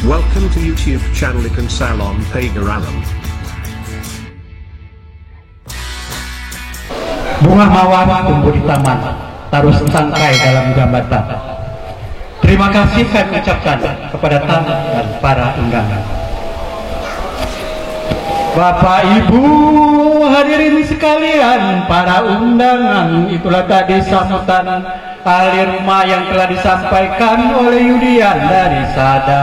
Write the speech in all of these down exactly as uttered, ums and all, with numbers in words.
Welcome to YouTube channel Ikan Salon Pagar Alam. Bunga mawar tumbuh di taman, taruh setangkai dalam jambatan. Terima kasih kami ucapkan kepada tamu dan para undangan. Bapak, Ibu, hadirin sekalian, para undangan, itulah tadi sambutan ahli rumah yang telah disampaikan oleh Yudian dari Sada.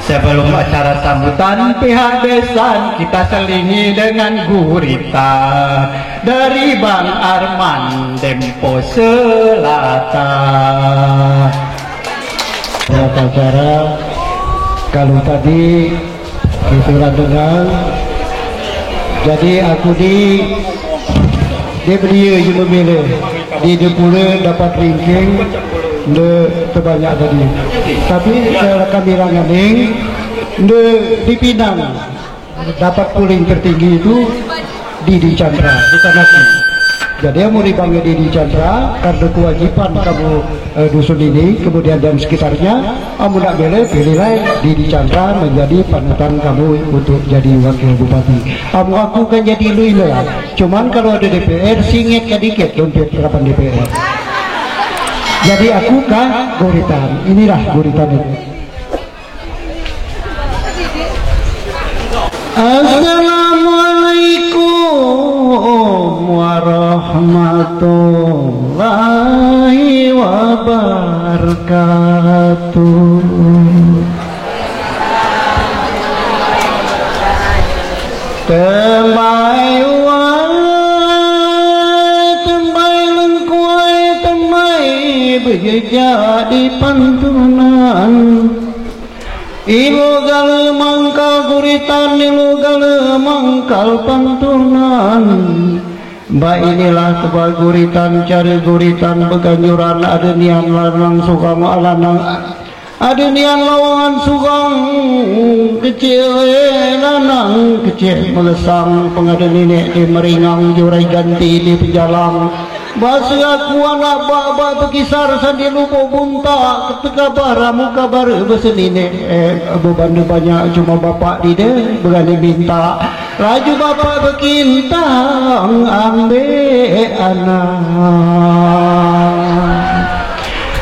Sebelum acara sambutan pihak besan, kita selingi dengan gurita dari Bang Arman Dempo Selatan. Tata cara, kalu tadi, itulah dengan. Jadi, aku di, dia berdiri je memilih. Di dia pula dapat ranking, nda terbanyak tadi. Tapi, eh, kami orang Aning, nda di Pinang. Dapat paling tertinggi itu Didi Chandra, bukan aku. Jadi, amun dipanggil Didi Chandra, karena kewajipan kamu, eh, dusun ini, kemudian dan sekitarnya, amun nak pilih, pilihlah Didi Chandra menjadi panutan kamu untuk jadi wakil bupati. Amun aku kan jadi lui lah. Cuman kalau ada D P R, singet ka dikit dompet rapan D P R. Jadi aku ka guritan. Inilah guritan itu. Assalamualaikum warahmatullahi wabarakatuh. Tembai uai, tembai lengkuai, tembai bejejak di pantunan. Ilo gala mangkal guritan, ilo gala mangkal pantunan. Ba inilah teba guritan, cara guritan beganjuran, ada nian lanang sugang alanang, ada nian lawangan sugang kecil, eh, lanang kecil melesang, pengada ninik di meringang, jurai ganti di pejalang. Basa aku anak bak-bak bekisar sandi lubuk buntak, ketika baramu kabar beseninik, eh, beban banyak cuma bapak dide berani minta. Laju bapak bekintang ambe anak.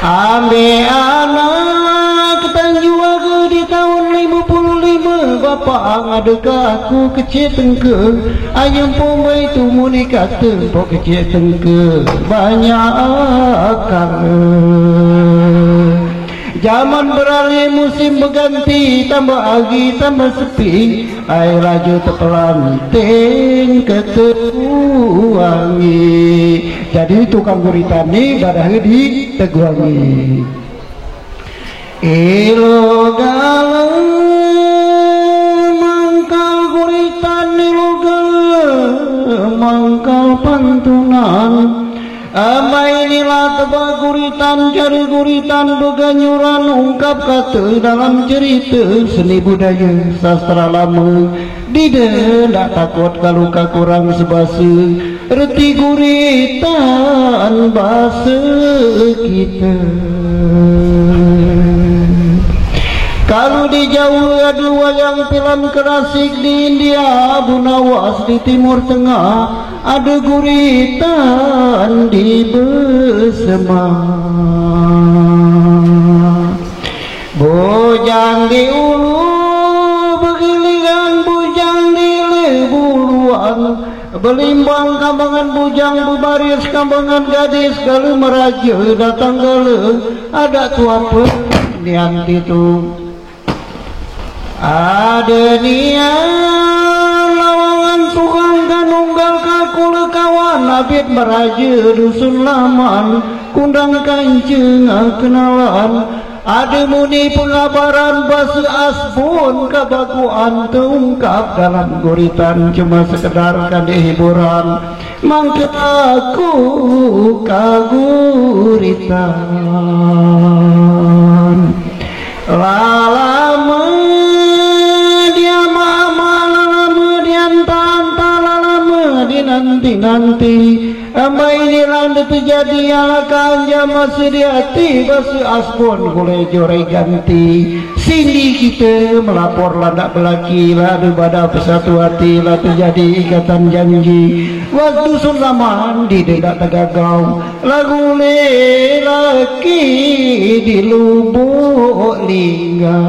Ambe anak ketan jua ke di tahun lima puluh lima, bapak ngada ke aku kecil tengke. Anyun pun baitu muni kata, pok kecil tengke banyak akal. Zaman beralih musim beganti, tambah hari tambah sepi, ai laju tepelanting keteguangi. Jadi tukang guritan ni badah diteguangi. Ilo gala mangkal guritan, ilo gala mangkal pantunan. Amai inilah teba guritan, cara guritan beganjuran, ungkap kata dalam cerita seni budaya sastra lama. Dide ndak takut kalu ka kurang sebasa. Reti guritan basa kita. Kalu di Jawa ada wayang film klasik, di India Abu Nawas, di Timur Tengah ada guritan di Besema. Bujang di ulu begiliran, bujang di ilu buluan. Belimbang kambangan bujang, bebaris kambangan gadis, gala meraja datang gala, ada tu apa nian titu. Ada nian lawangan sugang ka nunggal ka kula kawan, abit meraja dusun laman, kundang kancing kenalan. Ada muni pengabaran basa asbun ka bakuan, teungkap dalam guritan, cuma sekedar kade hiburan. Mangke aku ka guritan. Lalama diama-ama, lalama dianta-anta, lalama dinanti-nanti. Ambai inilah enda terjadi, ala kanja masa di hati, basa asbun kulai joreng ganti. Sindi kita melapor landak belaki, la ada pada bersatu hati, la terjadi ikatan janji. Waktu sulaman di dendak tergagau, lagu lelaki di lubuk linggau.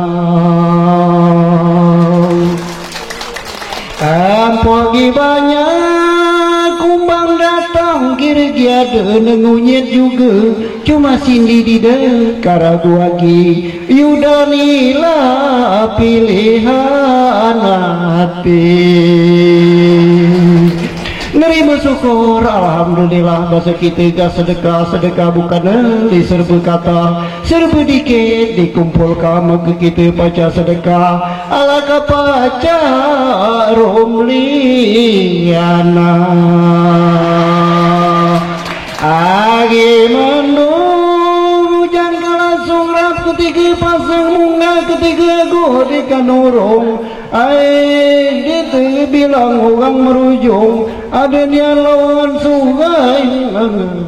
Ampo gi banyak kumbang datang, kira gi ada nang unyit juga, cuma sindi di deka ragu lagi, yuda inilah pilihan hati. Nerima syukur, alhamdulillah, basa kita ga sedekah, sedekah bukan di serba kata, serba dikit dikumpulka, maka kita pacha sedekah, ala ka pacha Rumliana. Agi mendung ujan kala sungrap, ketiga pasang munga, ketiga agu di kanurung. Ai, di tepi bilang orang merujung, ada nian lawangan sungai.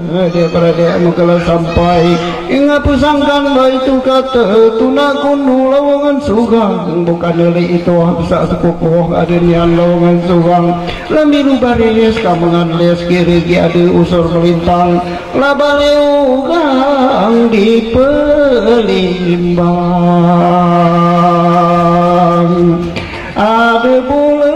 Adik beradik mukala sampai, ingat pesangkan baitu kata, tunak kundu lawangan sungai. Bukan lelaki itu, besar sepupuh, ada nian lawangan sungai. Lami lu baris, kamangan les, kira gi ada usur melintang. Labale orang di pelimbang. Ada pula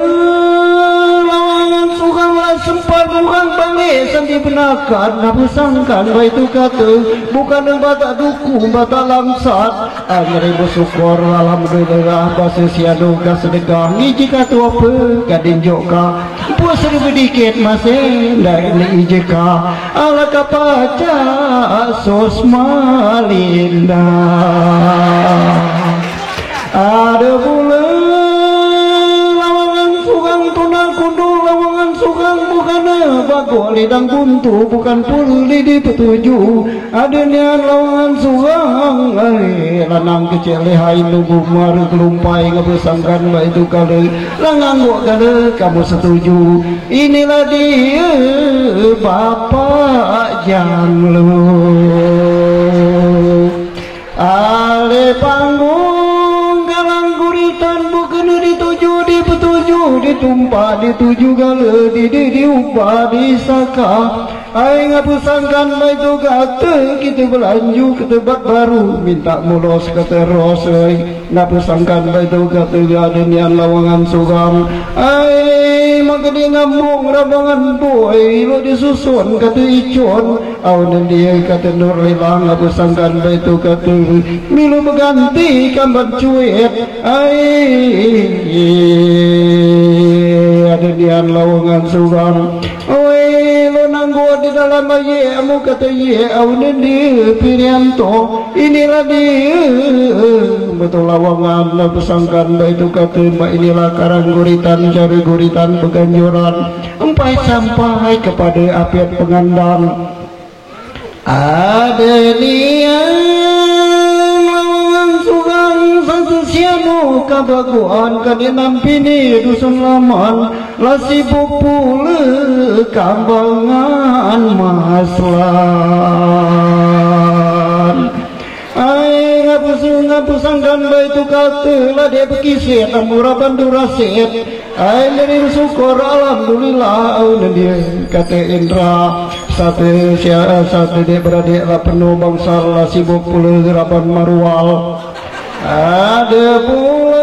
lawangan sungai la sempat orang balik sandi benakan, na pesangkan baitu kata, bukan nang batak duku, batak langsat. Ai, nerima syukur, alhamdulillah, basa sianu ka sedekah, ngiji ka tu apa, ka dinjukka. Bos ribu dikit masih ndak ni ijeka, ala ka pacha sos malinda. Ada pula lawangan sungai tunak kundu, lawangan sungai bukan bagok lidang buntu, bukan pulih di petuju. Ada nian lawangan sungai, ai, lanang kecil lihai nunggu muara kelumpai, ngapa sangkan baitu kata, langan buat kata kamu setuju. Inilah dia Bapak Janglu. Ale panggung kalang guritan, bukan dituju, dipetuju, ditumpak, dituju gala, di, di, diubah, disaka. Ai, ngapa sangkan baitu kata, kita belanju ke tempat baru, minta mulos kata ros, ai. Ngapa sangkan baitu kata, ada nian lawangan sungai. Ai, maka dia ngambung rabangan boi, lo disusun kata icon. Au nandie kata Nurlila, ngapa sangkan baitu kata, milu beganti kamban cuit. Ai, ada nian lawangan sungai. Oi, lo nanggut di dalam aye, amu kata ye, au nandie Pirianto. Inilah dia betul lawangan, ngapa sangkan baitu kata, mak inilah karang guritan, cara guritan beganjuran. Empai sampai kepada apiat pengandang. Ada nian lawangan sungai satu sianu kabaguan, kade nampini dusun laman, la sibuk pula kambangan maslan. Ai, ngapa su-, ngapa sangkan baitu kata, la dek bekisit, amu raban durasit. Ai, nerima syukur, alhamdulillah, au nandie kata Indra. Satu sia-, satu dek beradik la penuh bangsa, la sibuk pula raban marual. Ada pula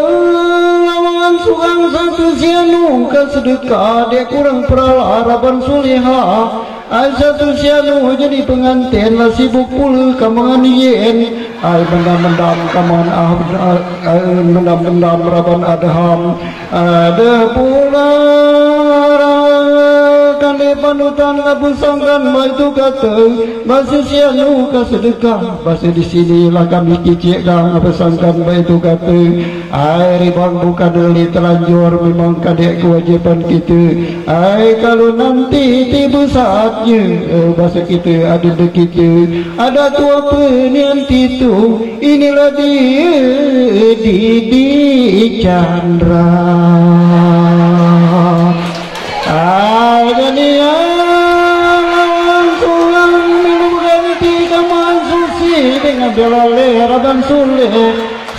lawangan sungai satu sianu ka sedekah, dek kurang perala raban suleha. Ai, satu sianu jadi pengantin, la sibuk pula kambangan yen. Ai, mendam-mendam kambangan ah, ah, ai, mendam-mendam raban adham. Ada pula kande panutan, ngapa sangkan baitu kata, basa sianu ka sedekah, basa di sini lah kami kicik dah, ngapa sangkan baitu kata. Ai, ribang bukan oleh telanjur, memang kade kewajiban kita. Ai, kalau nanti tiba saatnya, eh, basa kita ada di kita, ada tu apa nian titu, inilah dia Didi Chandra. Ai, danian Ngambil alih raban sulit.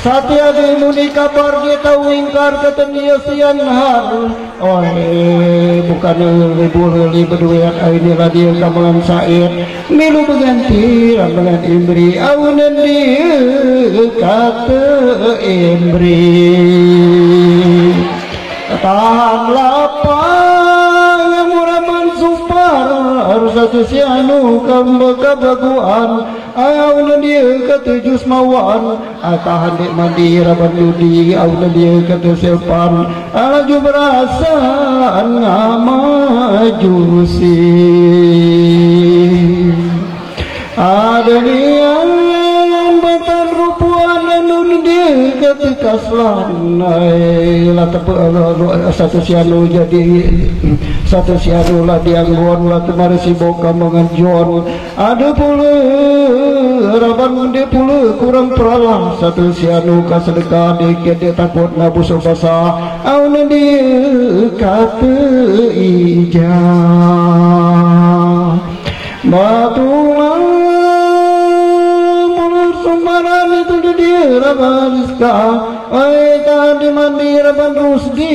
Satia di muni kabar dia tau ingkar kata dia sian har. Oi, bukan lili bulu lili beduit, ai inilah dia kamangan saet. Milu beganti, raban imbri, au nan dia kata imbri. Tahan lapang, murah mansupar, harus satu sianu kamba kabaguan. Ai au nan dia kata jusmawan, ai tahan dek mandi raban judi, au nan dia kata selpan, ai laju berasan ngama jusi. Ada nian batan rupuan, anu nan dia kata kaslan, ai la tepe, satu sianu jadi, satu sianu la dianggon, la temari sibuk kamangan jon. Ada pula raban dia pula kurang peralah, satu sianu ka sedekah dikit dia takut na busuk basah, au nan dia kata ija. Batulah mulut sumbaran itu dia raban ska. Ai, tadi mandi raban rusdi,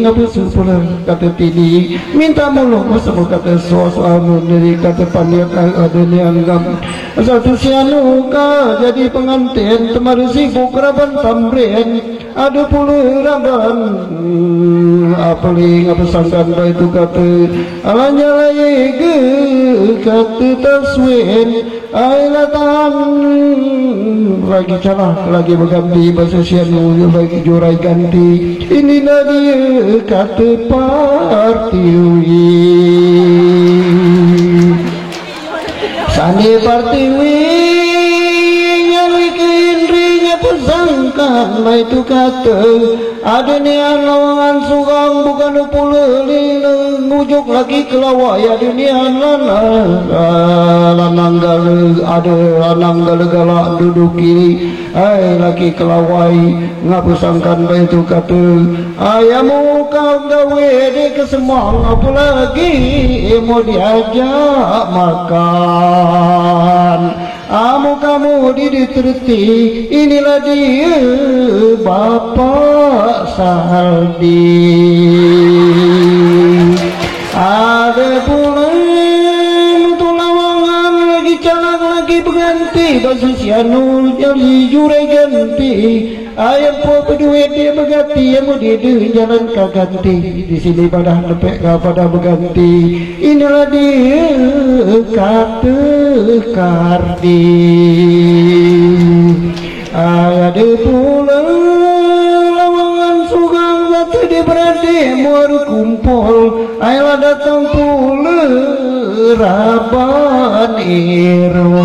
ngapa supulah kata tidi. Minta mulung bersama kata sos, amun dari kata paniat, ai, ada nian ngam. Satu sianu ka jadi pengantin, temari sibuk raban tamrin. Ada pula raban, hmm, apa lagi ngapa sangkan baitu kata. Alanya lagi ke kata taswin. Ai la tahan lagi calah, lagi beganti, basa sianu lagi jurai ganti. Inilah dia kata partiwi. Sandi partiwi, nyari ke indri nya pesangkan, baitu kata. Ada nian lawangan sugang bukan pula lili ngujuk lagi kelawai. Ada nian lanang, ah, lanang gala, ada lanang gala-gala duduki. Ai laki kelawai, ngapa sangkan baitu kata. Ai amu kau gawe dek kesemang, apa lagi mau diajak makan. Amu kamu didik terti, inilah dia Bapak Saldi. Ada pula tu lawangan lagi calang lagi beganti, basa sianu jadi jurai ganti. Ai amu beduit dia beganti, amu dia deh jalan ka ganti. Di sini padah nepek ka padah beganti. Inilah dia kata kardi. Ai ada pula lawangan sugang kata dia beradik muar kumpul. Ai la datang pula raban ero.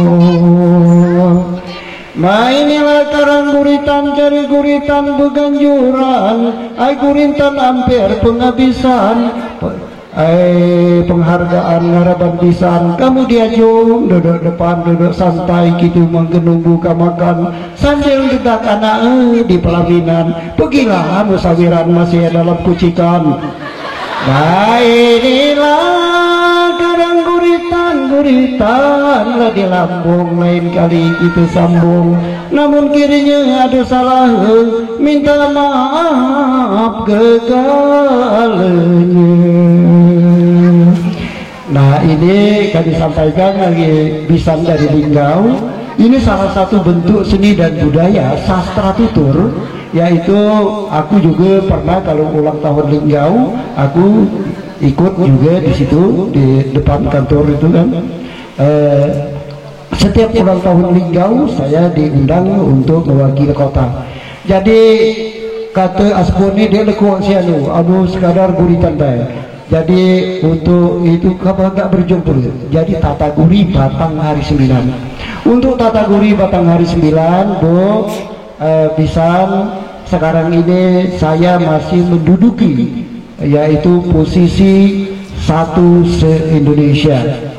Mai inilah karang guritan, cari guritan beganjuran. Ai guritan amper pengabisan. Ai penghargaan ngaraban bisan. Kamu diajung duduk depan, duduk santai, kitu menggenunggu ka makan. Sambil dedak anak, eh, di pelaminan. Pergilah amu sawiran masih dalam kucikan. Baik, inilah karang guritan, guritan lah di lambung, lain kali kita sambung. Namun kiranya ada salah, eh, minta maaf kegalanya. Nah, ini kami sampaikan lagi bisan dari Linggau. Ini salah satu bentuk seni dan budaya, sastra tutur, yaitu aku juga pernah kalau ulang tahun Linggau, aku ikut juga di situ, di depan kantor itu kan. Eh, setiap ulang tahun Linggau, saya diundang untuk mewakili kota. Jadi, kata Asbun ni dia lekuk sianu, amu sekadar guritan tai. Jadi, untuk itu kapal tak berjumpa. Jadi, tata guri batang hari sembilan. Untuk tata guri batang hari sembilan, Bu, eh, bisan, sekarang ini saya masih menduduki, yaitu posisi satu se-Indonesia.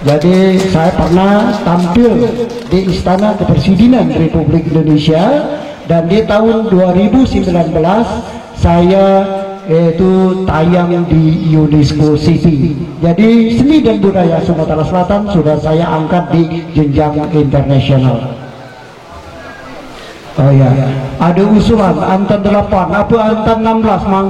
Jadi, saya pernah tampil di Istana Kepresidenan Republik Indonesia, dan di tahun dua ribu sembilan belas saya Yaitu tayang di UNESCO City. Jadi, seni dan budaya Sumatera Selatan sudah saya angkat di jenjang internasional. Oh ya, ada usulan antan delapan, apa antan enam belas, Mang?